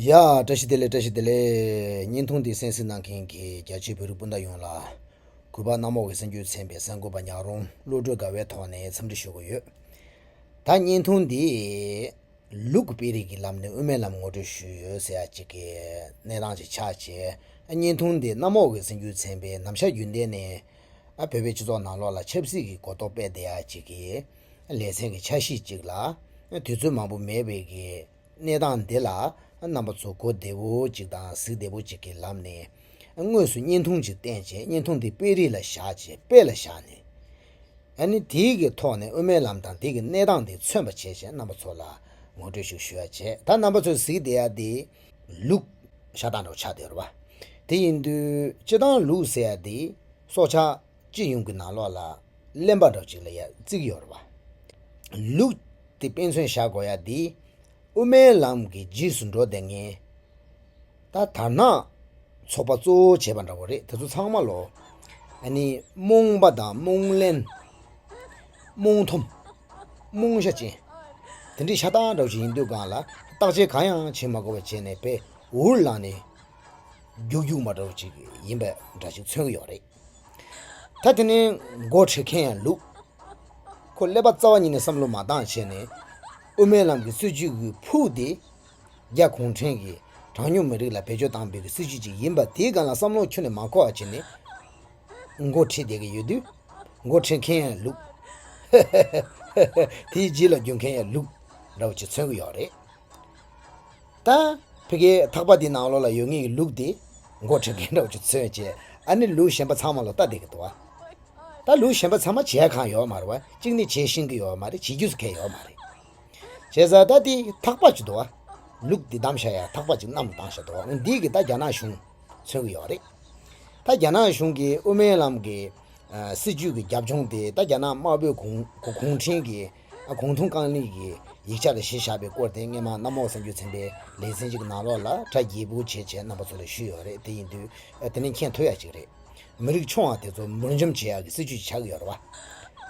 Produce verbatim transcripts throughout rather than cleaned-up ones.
ཡ། བཀྲ་ཤིས་བདེ་ལེགས། བཀྲ་ཤིས་བདེ་ལེགས། བརྙན་ཐུང་འདི་གསན་གཟིགས་གནང་མཁན་གྱི་རྒྱ་ཆེའི་བོད་རིགས་སྤུན་ཟླ་ཡོངས་ལ། གུས་པ་གནམ་འོག་གི་སེམས་རྒྱུད་ཚན་པའི་གསར་འགོད་པ་ཉག་རོང་བློ་གྲོས་དགའ་བའི་ཐོག་ནས་འཚམས་འདྲི་ཞུ་གི་ཡོད། ད་བརྙན་ཐུང་འདི་ལུག་གི་དཔེ་རིས་ཀྱི་ལམ་ནས་དབུ་མའི་ལམ་ངོ་སྤྲོད་ཞུས་ཡོད་ཟེར་ཡ་གཅིག་གི་གནས་སྟངས་ཅིག་ཆགས་བྱས། བརྙན་ཐུང་འདི་གནམ་འོག་གི་སེམས་རྒྱུད་ཚན་པའི་ནམ་ཞག་རྒྱུན་ལྡན་ནས་ཨ་བོད་པའི་སྤྱི་ཚོགས་ནང་ལོགས་ལ་ཆབ་སྲིད་ཀྱི་གོ་རྟོགས་སྤེལ་བསྡད་ཡ་གཅིག་གི་ལེ་ཚན་གྱི་ཆ་ཤས་གཅིག་ལ་དུས་ཚོད་མང་པོ་མེད་པའི་གི་གནས་སྟངས་འདི་ལ་རྣམ་པ་ཚོ་གོ་བདེ་བོ་ཅིག་དང་གཟིགས་བདེ་བོ་ཅིག་གི་ལམ་ནས་དངོས་སུ་བརྙན་ཐུང་ཅིག་བསྟན་བྱས། བརྙན་ཐུང་འདི་དཔེ་རིས་ལ་བཞག་བྱས། དཔེ་ལ་བཞག་ནས། ཨ་ནི་དེའི་གི་ཐོག་ནས་དབུ་མའི་ལམ་དང་དེ་གི་གནས་སྟངས་འདི་མཚོན་པ་བྱས་བྱས་རྣམ་པ་ཚོ་ལ་ངོ་སྤྲོད་ཞིག་ཞུ་ཡ་བྱས། ད་རྣམ་པ་ཚོས་གཟིགས་བསྡད་ཡ་འདི་ལུག་ཤ་སྟག་འདྲ་བོ་ཆགས་བསྡད་ཡོད་རེད་པ། དེ་ཡིན་དུས་སྤྱིར་བཏང་ལུག་ཟེར་ཡ་འདི་སྲོག་ཆགས་སྤྱི་ཡོངས་ཀྱི་ནང་ལོགས་ལ་གླེན་པ་འདྲ་བོ་ཅིག་ལ་ཡ་བརྩི་གི་ཡོད་རེད་པ། ལུག་དེ་དཔེ་མཚོན་བཞག་དགོས་ཡ་འདི་དབུ་མའི་ལམ་གྱི་རྗེས་སུ་འགྲོ་བསྡད་མཁན། ད་དར་ནག་ཚོགས་པ་གཙོ་བོ་བྱས་པ་འདྲ་བོ་རེད། དེ་ཚོ་ཚང་མ་ལོ་ཨ་ནི་རྨོངས་པ་དང་རྨོངས་གླེན། རྨོངས་འཐོམ། རྨོངས་ཤ་ཅན། དེ་འདྲའི་ཤ་སྟག་འདྲ་བོ་ཞིག་ཡིན་དུས་སྒང་ལ་བརྟག་དཔྱད་གང་ཡང་བྱེད་མ་དགོས་པ་བྱས་ནས་དཔེ་འུར་ལངས་ནས་རྒྱུག་རྒྱུག་མ་འདྲ་བོ་ཅིག་ཡིན་པ་འདྲ་ཞིག་མཚོན་གྱི་ཡོད་རེད། ད་དེ་ནས་མགོ་ཁྲིད་མཁན་ཡང་ལུག་ཁོ་ཀླད་པ་རྩ་བ་ཉིད་ནས་བསམ་བློ་མ་བཏང་བྱས་ནས་དབུ་མའི་ལམ་གྱི་སྲིད་བྱུས་ཀྱི་ཕུགས་དེ་རྒྱ་གུང་ཁྲན་གྱིས་གྲངས་ཉུང་མི་རིགས་ལ་བེད་སྤྱོད་བཏང་པའི་གི་སྲིད་བྱུས་ཅིག་ཡིན་པ་དེའི་སྒང་ལ་བསམ་བློ་ཁྱོན་ནས་མ་འཁོར་བ་བྱས་ནས་མགོ་ཁྲིད་བསྡད་ཀྱི་ཡོད་དུས། མགོ་ཁྲིད་མཁན་ཡང་ལུག་དེའི་རྗེས་ལ་རྒྱུག་མཁན་ཡང་ལུག་འདྲ་བོ་ཅིག་མཚོན་གྱི་ཡོད་རེད། ད་ཕ་གིའི་ཐག་པ་འདི་ནང་ལོགས་ལ་ཡོད་མཁན་གྱི་ལུག་དེ་མགོ་ཁྲིད་མཁན་འདྲ་བོ་ཅིག་མཚོན་བྱས། ཨ་ནི་ལུག་གཞན་པ་ཚང་མ་ལ་ལྟ་བསྡད་ཀྱི་འདུག་བ། ད་ལུག་གཞན་པ་ཚང་མ་བྱས་གང་ཡོད་མ་རེད་བ། གཅིག་ནི་བྱས་ཤེས་ཀྱི་ཡོད་མ་རེད། བྱེད་རྒྱུ་སུ་གལ་ཡོད་མ་རེད། བྱས་ཙང་ད་དེ་ཐག་པ་ཅིག་འདུག་བ། ལུག་དེ་བསྡམས་བཞག་ཡ་ཐག་པ་ཅིག་གནམ་ལ་བཏང་བཞག་འདུག་བ། འདི་གི་ད་རྒྱ་ནག་གཞུང་མཚོན་གྱི་ཡོད་རེད། ད་རྒྱ་ནག་གཞུང་གིས་དབུ་མའི་ལམ་གྱི་ཨ་སྲིད་བྱུས་ཀྱི་རྒྱབ་ལྗོངས་དེ་ད་རྒྱ་ནག་དམར་པོའི་གུང་གུང་ཁྲན་གྱི་ཨ་གུང་ཐུང་རྐང་གླིང་གི་ཡིག་ཆ་ལ་གཞི་བཞག་པའི་སྐོར་དེ་སྔོན་མ་གནམ་འོག་གསར་འགྱུར་ཚན་པའི་ལེ་ཚན་གཅིག་གི་ནང་ལོགས་ལ་གྲ་རྒྱས་པོ་བྱས་བྱས་རྣམ་པ་ཚོ་ལ་ཞུས་ཡོད་རེད། དེ་ཡིན་དུས་ཨ་དེ་ནི་མཁྱེན་ཐུབ་ཡ་གཅིག་རེད། མི་རིགས་ཆུང་བ་དེ་ཚོ་འབུར་འཇོམས་བྱེད་ཡག་གི་སྲིད་བྱུས་ཆགས་ཀྱི་ཡོད་རེད་བ།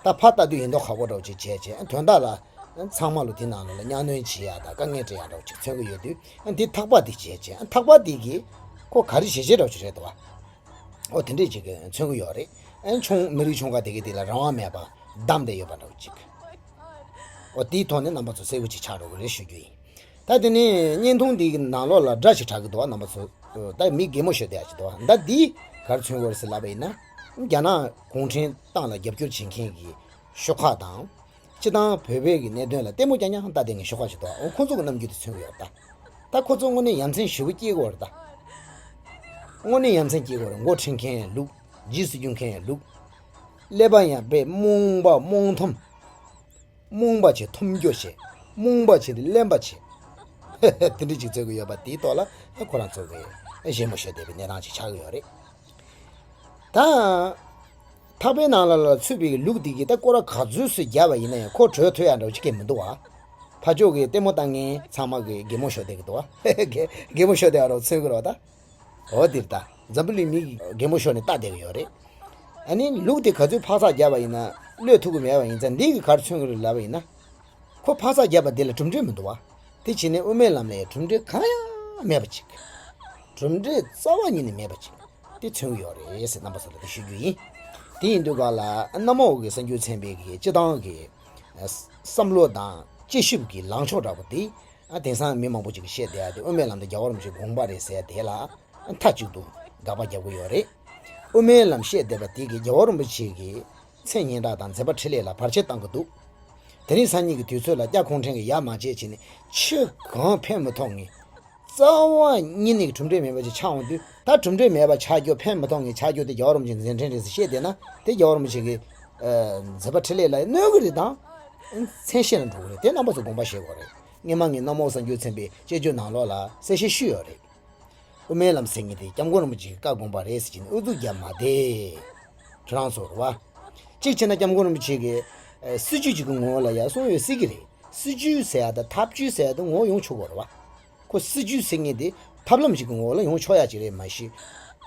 ད་ཕར་ལྟ་དུས་ཡིན་མདོག་ཁ་པོ་འདྲ་བོ་ཅིག་བྱས་བྱས། དོན་དག་ལ་ཚང་མ་ལོ་དེ་ནང་ལོགས་ལ་གཉའ་གནོན་བྱེད་ཡག་དང་དཀའ་ངལ་སྤྲད་ཡག་འདྲ་བོ་ཅིག་མཚོན་གྱི་ཡོད་དུས། འདི་ཐག་པ་འདི་བྱས་བྱས། ཐག་པ་འདི་གིས་ཁོ་ག་རེ་བྱེད་བྱེད་འདྲ་བོ་ཅིག་རེད་འདུག་བ། ཨོ་དེ་འདྲས་ཅིག་མཚོན་གྱི་ཡོད་རེད། ཨན་ཆུང་མི་རིགས་ཆུང་ཁག་དེ་གའི་དེ་ལ་རང་དབང་མེད་པ་བསྡམས་བསྡད་ཡོད་པ་འདྲ་བོ་ཅིག་ཨོ་དེའི་ཐོག་ནས་རྣམ་པ་ཚོ་གསལ་པོ་ཅིག་ཆགས་འགྲོ་གི་རེད་ཞུ་རྒྱུ་ཡིན། ད་དེ་ནས་བརྙན་ཐུང་འདིའི་ནང་ལོགས་ལ་སྒྲ་ཞིག་གྲགས་ཀྱི་འདུག་བ། རྣམ་པ་ཚོ། ད་མི་གད་མོ་ཤོར་བསྡད་ཡ་ཅིག་འདུག་བ། ད་འདི་ག་རེ་མཚོན་གྱི་ཡོད་རེད་ཟེར་ལབ་པ་ཡིན་ན། རྒྱ་ནག་གུང་ཁྲན་ཏང་ལ་རྒྱབ་སྐྱོར་བྱེད་མཁན་གྱི་ཤོག་ཁག་དང་། སྤྱི་བཏང་བོད་པའི་གི་གནད་དོན་ལ་ལྟད་མོ་རྐྱང་རྐྱང་ལྟ་བསྡད་མཁན་ཤོག་ཁག་ཅིག་འདུག་བ། འོ་ཁོ་ཚོ་གི་རྣམ་འགྱུར་དེ་མཚོན་གྱི་ཡོད་ད། ད་ཁོ་ཚོ་དངོས་གནས་ཡ་མཚན་ཞེ་པོ་སྐྱེ་གི་ཡོད་རེད་ད། དངོས་གནས་ཡ་མཚན་སྐྱེ་གི་ཡོད་རེད། མགོ་ཁྲིད་མཁན་ཡང་ལུག་རྗེས་སུ་རྒྱུག་མཁན་ཡང་ལུག་ཀླད་པ་ཡང་དཔེ་རྨོངས་པ་རྨོངས་འཐོམ། རྨོངས་པ་བྱས་འཐོམ་སྐྱོ་བྱས། རྨོངས་པ་བྱས་ཏེ་གླེན་པ་བྱས། དེ་འདྲ་ཅིག་མཚོན་གྱི་ཡོད་པ་དེའི་ཐོག་ལ་ཁོ་རང་ཚོ་གི་གད་མོ་ཤོར་བསྡད་པའི་གནས་སྟངས་ཅིག་ཆགས་ཀྱི་ཡོད་རེད། ད། ཐག་པའི་ནང་ལ་ལ་ཚུད་པའི་ལུག་དེ་གིས་ད་སྐོར་ར་ག་ཚོད་ཚོད་བརྒྱབ་པ་ཡིན་ན་ཡང་ཁོ་བྲོས་ཐུབ་ཡག་འདྲ་བོ་ཅིག་གང་ཡང་མི་འདུག་བ། ཕར་ཕྱོགས་ཀྱི་ལྟད་མོ་ལྟ་མཁན་ཚང་མ་གི་གད་མོ་ཤོར་བསྡད་ཀྱི་འདུག་བ། གད་མོ་ཤོར་བསྡད་ཡག་འདྲ་བོ་མཚོན་གྱི་རེད་བ་ད། འོ་དེ་རེད་ད། འཛམ་བུ་གླིང་མི་གིས་གད་མོ་ཤོར་ནས་ལྟ་བསྡད་ཀྱི་ཡོད་རེད། ཨ་ནི་ལུག་དེ་ག་ཚོད་འཕག་འཚག་བརྒྱབ་པ་ཡིན་ན་གློད་ཐུབ་ཀྱི་མེད་པ་ཡིན་ཙང་འདི་གིས་ག་རེ་མཚོན་གྱི་རེད་ལབ་པ་ཡིན་ན། ཁོ་འཕག་འཚག་བརྒྱབ་པ་འདི་ལ་གྲུབ་འབྲས་མི་འདུག་བ། དེ་བྱས་ནས་དབུ་མའི་ལམ་ལ་ཡང་གྲུབ་འབྲས་གང་ཡང་མེད་པ་ཅིག་གྲུབ་འབྲས་རྩ་བ་ཉིད་ནས་མེད་པ་ཅིག་དེ་མཚོན་གྱི་ཡོད་རེད་ཟེར་རྣམ་པ་ཚོ་ལ་དེ་ཞུ་རྒྱུ་ཡིན། དེ་ཡིན་དུས་ག་ལ་གནམ་འོག་གི་གསར་འགྱུར་ཚན་པའི་གི་སྤྱི་བཏང་གི་བསམ་བློ་དང་དཔྱད་ཞིབ་ཀྱི་ལངས་ཕྱོགས་འདྲ་པོ་དེ། ཨ་དེང་སང་མི་མང་པོ་ཅིག་གིས་བཤད་བསྡད་ཡ་དེ་དབུ་མའི་ལམ་དེ་རྒྱལ་བ་རིན་པོ་ཆེའི་དགོངས་པ་རེད་ཟེར་ཡ་དེ་ལ་མཐའ་གཅིག་ཏུ་དགག་པ་རྒྱག་གི་ཡོད་རེད། དབུ་མའི་ལམ་བཤད་བསྡད་པ་དེ་གིས་རྒྱལ་བ་རིན་པོ་ཆེ་གི་མཚན་སྙན་གྲགས་དང་མཛད་པ་འཕྲིན་ལས་ལ་བར་ཆད་བཏང་གི་འདུག་དེ་རིང་སང་ཉིན་གྱི་དུས་ཚོད་ལ་རྒྱ་གུང་ཁྲན་གྱིས་ཡ་མ་བྱས་བྱས་ནས་ཕྱི་གང་ཕན་མི་ཐོགས་ངེས། རྩ་བ་ཉིད་ནས་གྲུབ་འབྲས་མེད་པ་ཅིག་ཆགས་འོང་དུས། ད་གྲུབ་འབྲས་མེད་པ་ཆགས་རྒྱུ་ཕན་མི་ཐོགས་ངེས་ཆགས་རྒྱུ་དེ་རྒྱལ་བ་རིན་པོ་ཆེའི་མཛད་འཕྲིན་རེད་ཟེར་བཤད་བསྡད་ན་དེ་རྒྱལ་བ་རིན་པོ་ཆེ་གི་ཨ་མཛད་པ་འཕྲིན་ལས་ལ་གནོད་གི་རེད་དང་། མཚན་ཤས་ལ་འགྲོ་གི་རེད། དེ་རྣམ་པ་ཚོ་དགོངས་པ་བཞེས་དགོས་རེད། སྔོན་མ་ངས་གནམ་འོག་གསར་འགྱུར་ཚན་པའི་དཔྱད་བརྗོད་ནང་ལོགས་ལ་གསལ་བཤད་ཞུས་ཡོད་རེད། དབུ་མའི་ལམ་ཟེར་མཁན་དེ་སྐྱབས་མགོན་རིན་པོ་ཆེ་གི་བཀའ་དགོངས་པ་རེད་ཟེར་གྱི་ནས་ཨུ་ཚུགས་རྒྱབ་མ་བསྡད། ཁྱོད་རང་ཚོ་རེད་བ། གཅིག་བྱས་ན་སྐྱབས་མགོན་རིན་པོ་ཆེ་གིས་ཨ་སྲིད་བྱུས་གཅིག་གི་ངོ་བོ་ལ་ཡ་གསུངས་ཡོད་སྲིད་ཀྱི་རེད། སྲིད་བྱུས་ཟེར་ཡ་དང་ཐབས་བྱུས་ཟེར་ཡ་དེ་ངོ་བོ་ཡོང་ཆོག་གི་རེད་བ། ཁོ་སྲིད་བྱུས་ཟེར་མཁན་དེ་ཐབས་ལམ་ཞིག་གི་ངོ་བོ་ལ་ཡོང་ཆོག་ཡ་ཅིག་རེད། མ་གཞི་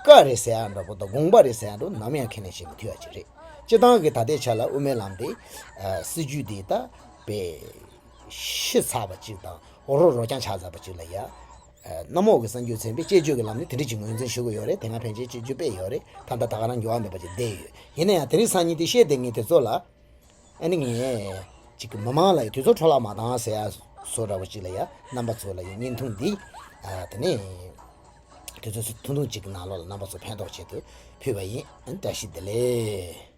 བཀའ་རེད་ཟེར་ཡ་འདྲ་པོ་དང་དགོངས་པ་རེད་ཟེར་ཡ་འདྲ་ནམ་ཡང་ཁས་ལེན་བྱེད་མི་ཐུབ་ཡ་ཅིག་རེད། སྤྱིར་བཏང་གི་ད་ལྟའི་ཆ་ལ་དབུ་མའི་ལམ་དེ་ཨ་སྲིད་བྱུས་དེ་ད་དཔེ་ཤི་ཚར་བ་ཅིག་དང་འོ་རོ་རོ་རྐྱང་ཆགས་ཚར་བ་ཅིག་ལ་ཡ་ གནམ་འོག་གི་གསར་འགྱུར་ཚན་པས་དཔྱད་བརྗོད་ཀྱི་ལམ་ནས་དེ་འདྲ་ཅིག་ངོས་འཛིན་ཞུ་གི་ཡོད་རེད། དེ་སྔ་ཕན་ཆད་དཔྱད་བརྗོད་སྤེལ་ཡོད་རེད། ད་ལྟ་ད་ག་རང་འགྱུར་བ་མེད་པ་ཅིག་བསྡད་ཡོད། ཡིན་ན་ཡང་དེ་རིང་སང་ཉིན་དེ་བཤད་བསྡད་མཁན་དེ་ཚོ་ལ། ཨ་ནི་ངས་ཅིག་མི་མང་ལ་ཡ་དུས་ཚོད་འཕྲོ་བརླག་མ་བཏང་ཟེར་ཡ་བཟོ་འདྲ་བོ་ཅིག་ལ་ཡ། རྣམ་པ་ཚོ་ལ་ཡ་བརྙན་ཐུང་འདི་ཨ་དེ་ནས་དུས་ཚོད་ཐུང་ཐུང་ཅིག་གི་ནང་ལོགས་ལ་རྣམ་པ་ཚོ་ཕན་ཐོགས་ཆེད་དུ་ཕུལ་བ་ཡིན། ཨ་ནི་བཀྲ་ཤིས་བདེ་ལེགས།